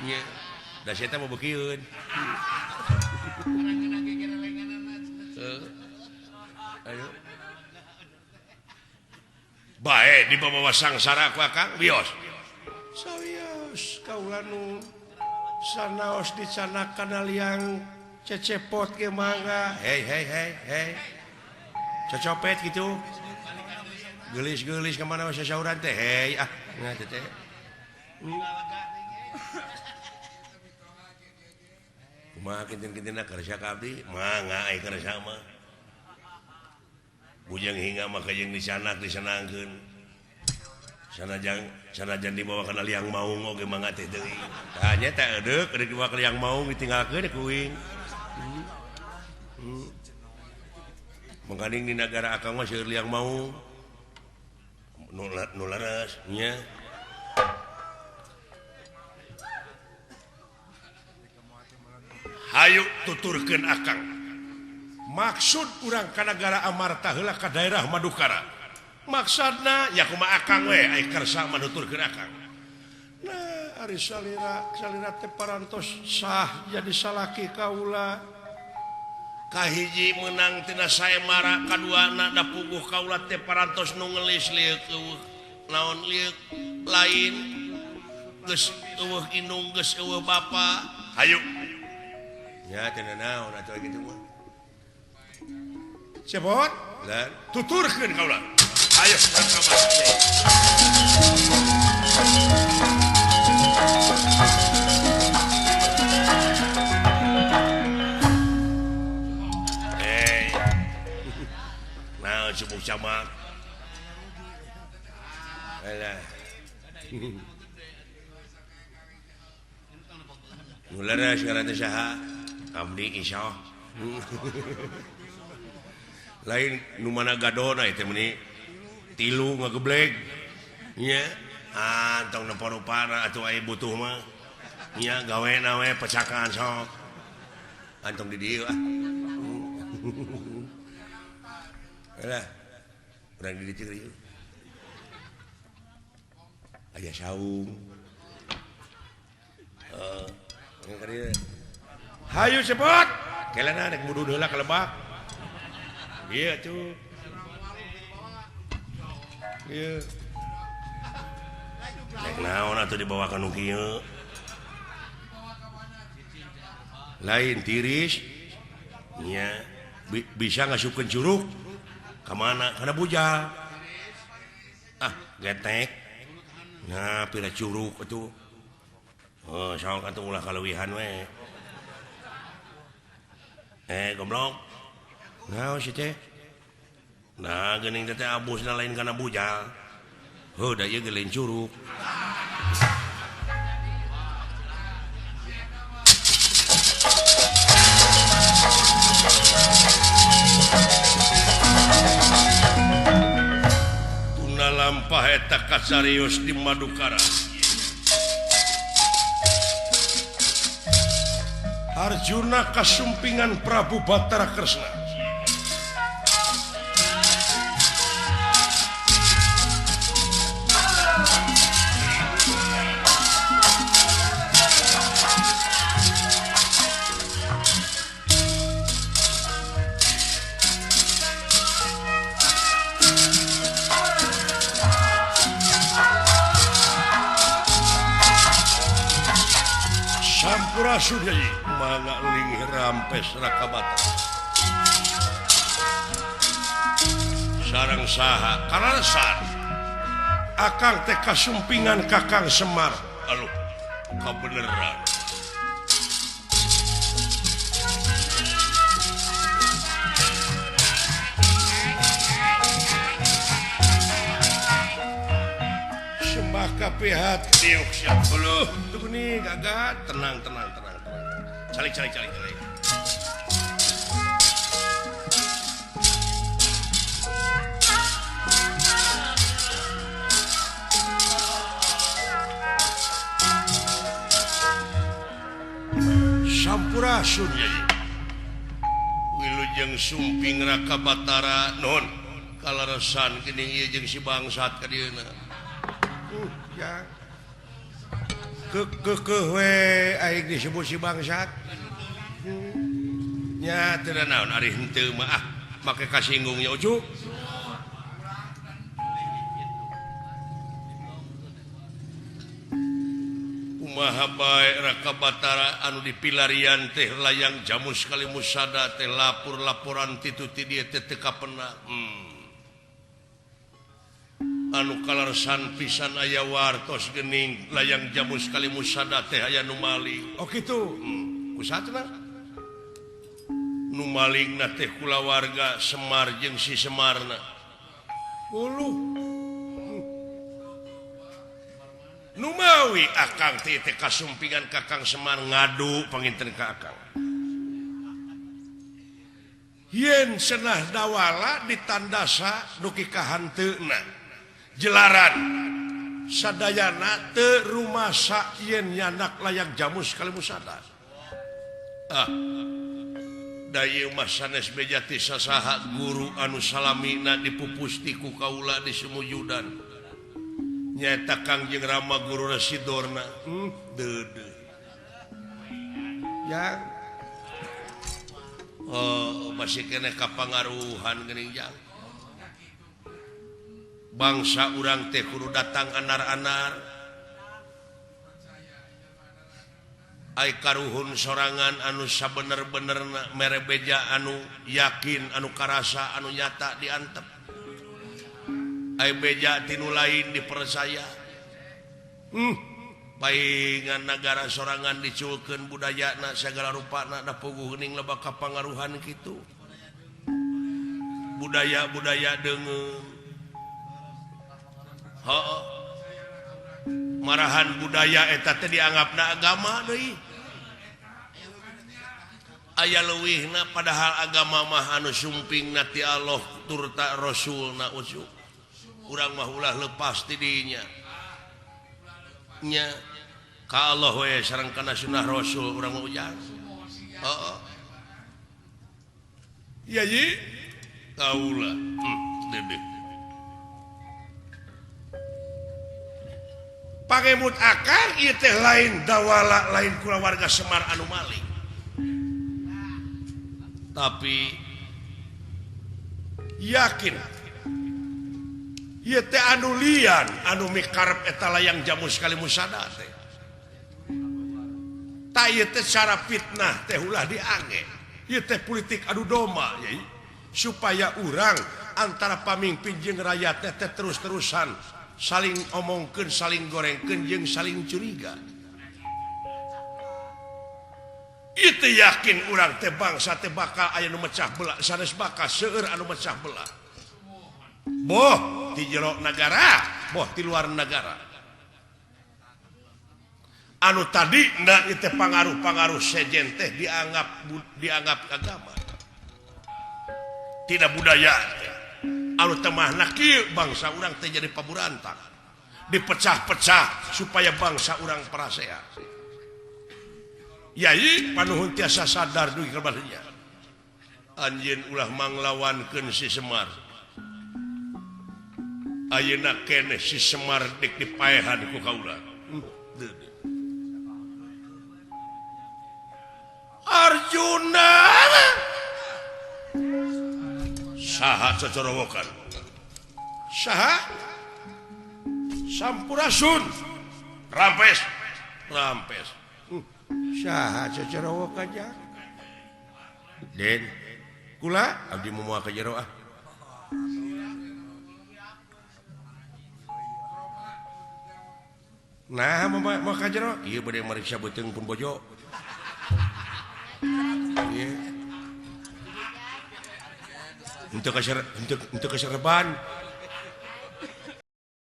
Nya. Da sia teh mau beukieun. Ayo. Bae dibawa sangsara ku akang wios. Sawios kaula nu sanaos dicanak kana liang cecepot ge mangga. Hei hei hei hei. Cecopet gitu. Geulis-geulis ka mana sasauran teh. Hei ah nah teh teh. Kumaha kinten-kintenna kersa ka abdi? Mangga ai kersa mah. Bujang hingga maka jeung disanak disenangkeun. Sanajan dibawa kana liang maung oge mangga teh deui. Tah nya teh edeuk edeuk dibawa ka liang maung ditinggalkeun ku uing. Mangkaning di nagara akang mah seueur liang maung. Nu leres nya. Hayu tuturkeun akang. Maksud urang ka nagara Amarta heula ka daerah Madukara. Maksudna nya kumaha akang we ai kersa manuturkeun akang. Nah, ari salira salira teh parantos sah jadi salaki kaula. Kahiji meunang tina saemara, kaduana da puguh kaula teh parantos nu ngelis lieuk eueuh naon lieuk lain geus eueuh indung geus eueuh bapa. Hayu. Nya teh naon atuh kitu mah. Cepot lan tuturkeun kaula. Ayo ka masjid. Hey. Nah, cukup camak. Alah. Nu leres ngaran teh saha? Abdi Isoh. Lain nu mana gadona teh meuni tilu ngageblek nya ah tong nempo rupana atuh aya butuh mah nya gawena we pecakan sok antong di dieu ah. Alah urang di dieu ieu aya saung heuh hayu cepot kelena rek mudud heula ka lebak. Iya tuh. Iya. Rek naon atuh dibawa ka nu kieu. Lain tiris. Nya bisa ngasupkeun curug. Ka mana? Kana bujal. Ah, getek. Nah, pira curug atuh. Oh, sok atuh ulah kaleuwihan we. Goblok. Nah, si teh. Nah, geuning teh abusna lain kana bujal. Heuh, da ieu ge lain curug. Tuna lampah eta kasarius di Madukara. Arjuna kasumpingan Prabu Batara Kresna. Sampurasun Yayi mangga linggih rampes Raka Batara. Sareng saha kalaresan akang teh kasumpingan Kakang Semar. Aduh kabeneran. Sembah kapihat diuk siap dulu. Tuh nih gagah tenang tenang tenang tenang. Calik calik calik calik. Sampurasun Yayi. Wilujeng sumping Raka Batara non kalaresan geuning ieu jeung si bangsat ka dieuna. Ya. Keukeuh we aing disebut si bangsat. Nya teu naon ari henteu mah ah make kasinggungnya ucu. Kumaha bae Raka Batara anu dipilarian teh layang jamus kali musada teh lapor-laporan titu ti dieu teh teu kapena. Anu kalarsan pisan aya wartos geuning layang jamus kali musada teh aya nu maling. Oh kitu. Kusaha cenah? Nu malingna teh kulawarga Semar jeung si Semarna. Uluh. Numawi akang teh teh kasumpingan Kakang Semar ngadu panginten ka akang. Yen cenah dawala ditandasa duki ka hanteuna. Jelaran sadayana teu rumasa yen nyanak layang jamus kali musada. Ah. Da ieu mah sanes beja ti sasaha guru anu salamina dipupusti ku kaula di sumujudan. Nyaeta Kangjeng Rama guru Residorna. Deudeuh. Yang oh masih keneh kapangaruhan geuning jang. Bangsa urang teh kudu datang anar-anar. Ai karuhun sorangan anu sabener-benerna mere beja anu yakin anu karasa anu nyata diantep. Ai beja tinu lain dipercaya. Paingan nagara sorangan diculkeun budayana sagala rupana da puguh geuning loba kapangaruhan kitu. Budaya-budaya deungeun. Heuh. Marahan budaya eta teh dianggapna agama deui. Aya leuwihna padahal agama mah anu sumpingna ti Allah turta Rasulna ujuk. Urang mah ulah lepas ti dinya. Nya ka Allah we sareng kana sunnah Rasul urang mah ujang. Heeh. Iya yi kaula. Dedeh. Pangemut akang ieu teh lain dawala lain kulawarga Semar anu maling. Tapi yakin ieu teh anu lian anu mikarep eta layang jamus kali musada teh. Ta ieu teh cara fitnah teh ulah diange. Ieu teh politik adu domba yai supaya urang antara pamimpin jeung rakyat teh terus-terusan saling omongkeun, saling gorengkeun jeung saling curiga. Itu yakin urang teh bangsa teh bakal aya nu mecah belah, sanes bakal seueur anu mecah belah. Boh di jero nagara, boh di luar nagara. Anu tadi na ieu teh pangaruh-pangaruh sejen teh dianggap agama. Tidak budaya teh. Anu temahna kieu bangsa urang teh jadi paburantak. Dipecah-pecah supaya bangsa urang parasea. Yai panuhun tiasa sadar dugi ka balinya. Anjeun ulah manglawankeun si Semar. Ayeuna keneh si Semar dek dipaehan ku kaula. Arjuna saha cocorowokan. Saha? Sampurasun. Rampes. Rampes. Saha cocorowokan ja? Den. Kula abdi moal ka jero ah. Nah, mau ka jero? Ieu bade mariksa beuteung pun bojo. Ieu. Untuk kaserban.